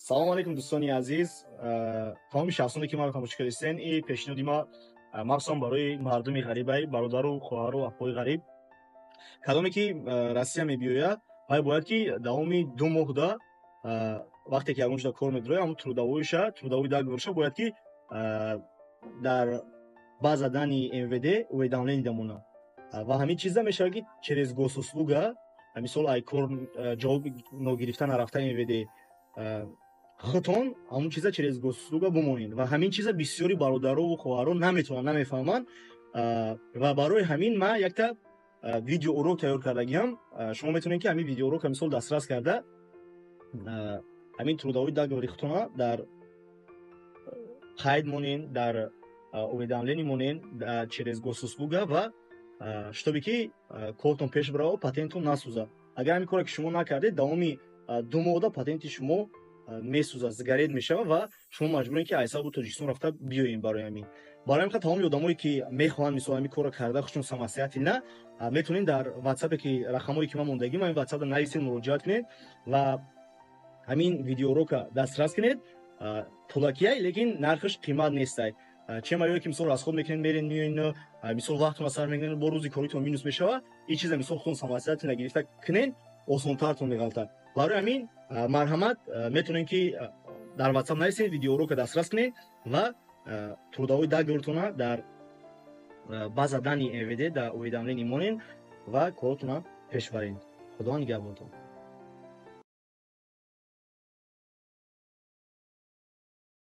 Салому алейкум, дӯстони азиз, тамоми шахсоне, ки маро тамошо кардистен. И пешниҳоди ма махсусан барои мардуми ғарибай, бародару хоҳару апои ғариб. Кадоме ки Россия мебиёяд, вай бояд ки давоми 2 моҳда, вақте ки ягон ҷода кор медирояд, ҳамн трудовой ша, трудовой договор ша бояд ки дар база данные МВД уведомление дамонад. Ва ҳамин чиза мешавад, ки через Госуслуга, мисол, ай кор ҷавоб ногирифта нарафта МВД, худтон ҳамон чиза через Госуслуга бимонед. Ва ҳамин чиза бисёри бародарову хоҳарон наметавонанд, намефаҳманд. Ва барои ҳамин ман якта видеоурок тайёр кардагиам. Шумо метавонед, ки ҳамин видеоурок а мисол дастрас карда, ҳамин трудовой договор и худтона дар қайд монен, дар уведомление монен через Госуслуга ва чтобы ки кортон пеш бирава, патентон насӯзад. Агар ҳамин коре ки шумо накардед, давоми 2 моҳда патенти шумо месӯзад, сгорит мешавад ва шумо маҷбурем, ки аз ҳисоби Тоҷикистон рафта биёем. Барои ҳамин тамоми одамое, ки мехоҳанд, мисол, ҳамин корро карда худшон самостоятельно, метавонед дар ватсапе, ки рақамҳое ки ман мондагим, ҳамин ватсапда нависед, муроҷиат кунед ва ҳамин видеоурок а дастрас кунед. Пулакияй, лекин нархаш қимат нестай. Чем аёе ки, мисол, расход мекунед, мерен, меоен, мисол, вақтона сарф мекунед, бо рӯзи коритон минус мешавад. Ин чиза, мисол, худтон самостоятельно гирифта кунед, осонтартон меғалтад. Барои ҳамин марҳамат, метавонед, ки дар ватсап нависед, видеоурок а дастрас кунед ва трудовой договор тона дар база данные МВД дар уведомление монед ва коротона пеш баред. Худо нигаҳбонтон.